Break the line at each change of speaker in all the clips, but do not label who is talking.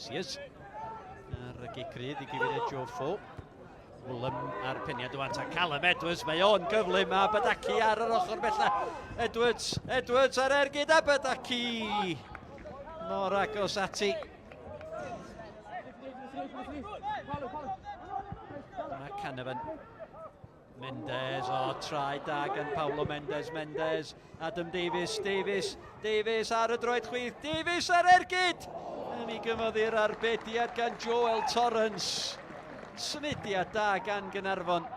Sears ar y gic rydd i gyfeiriad Joe Fo. Woolam ar peniad o ata Callum Edwards, mae o'n gyflym a Badaki ar yr ochr bella. Edwards, Edwards ar ergyd a Badaki! Mor agos ati. Dyma Canavan. Mendes, o, oh, traed da gan Paulo Mendes, Mendes, Adam Davies, Davies, Davies ar y droed chwith, Davies ar ergyd! Yn ei gymodd i'r arbediad gan Joel Torrance. Symudiad da gan Gynarfon.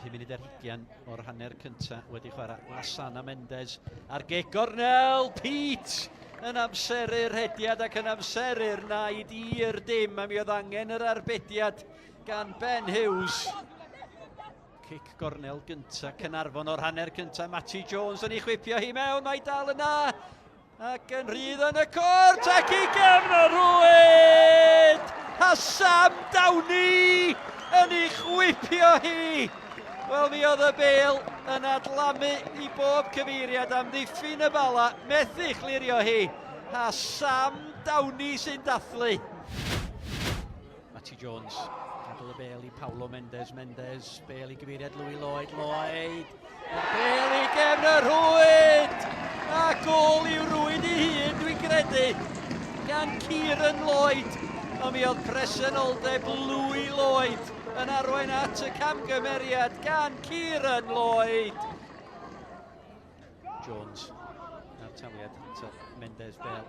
5 munud ar hugian o'r hanner cynta wedi chwarae. Lasana Mendes ar geg gornel, Pete yn amseru'r rhediad ac yn amseru'r naid i'r dim a mi oedd angen yr arbediad gan Ben Hughes. Cic gornel gynta Cynarfon o'r hanner cynta. Matty Jones yn ei chwipio hi mewn, mae dal yna. Ac yn rhydd yn y cwrt ac i gefn y rhwyd! A Sam Downey yn ei chwipio hi! Wel, mi oedd y bel yn adlamu i bob cyfeiriad am ddiffyn y bala, methu chlirio hi. A Sam Downey sy'n dathlu. Matty Jones, gadael y bel i Paulo Mendes, Mendes, bel i gyfeiriad Louis Lloyd, Lloyd, y bel i gefn y rhwyd! A gol i'w rwyd i hun, dwi'n credu, gan Kieran Lloyd. Ond mi oedd presenoldeb Louis Lloyd yn arwain at y camgymeriad gan Kieran Lloyd. Jones a'r taliad eto Mendes Bell.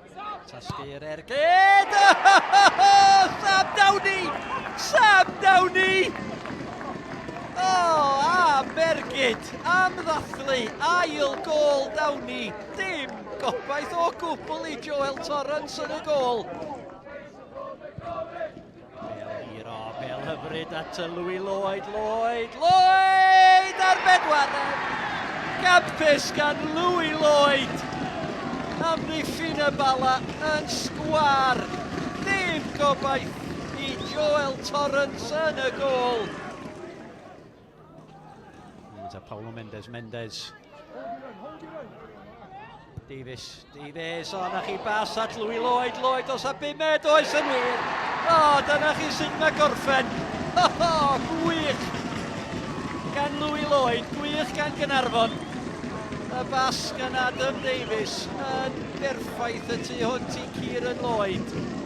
Tasgu'r ergyd! Sam Downey! Sam Downey! O, oh, a mergyd am ddathlu ail gol Downey. Dim gobaith o gwbl i Joel Torrance yn y gol. Bel hir o, bel hyfryd at y Louis Lloyd, Lloyd, Lloyd ar bedwaredd! Campus gan Louis Lloyd! Amddiffyn y bala yn sgwar. Dim gobaith i Joel Torrance yn y gol. Ta Paulo Mendes, Mendes. Davies, Davies, o, na chi bas at Louis Lloyd, Lloyd os a bumed, oes yn wir. O, dyna chi sut mae gorffen. O, oh, gwych gan Louis Lloyd, gwych gan Gynarfon. Y bas gan Adam Davies yn berffaith y tu hwnt i Kieran Lloyd.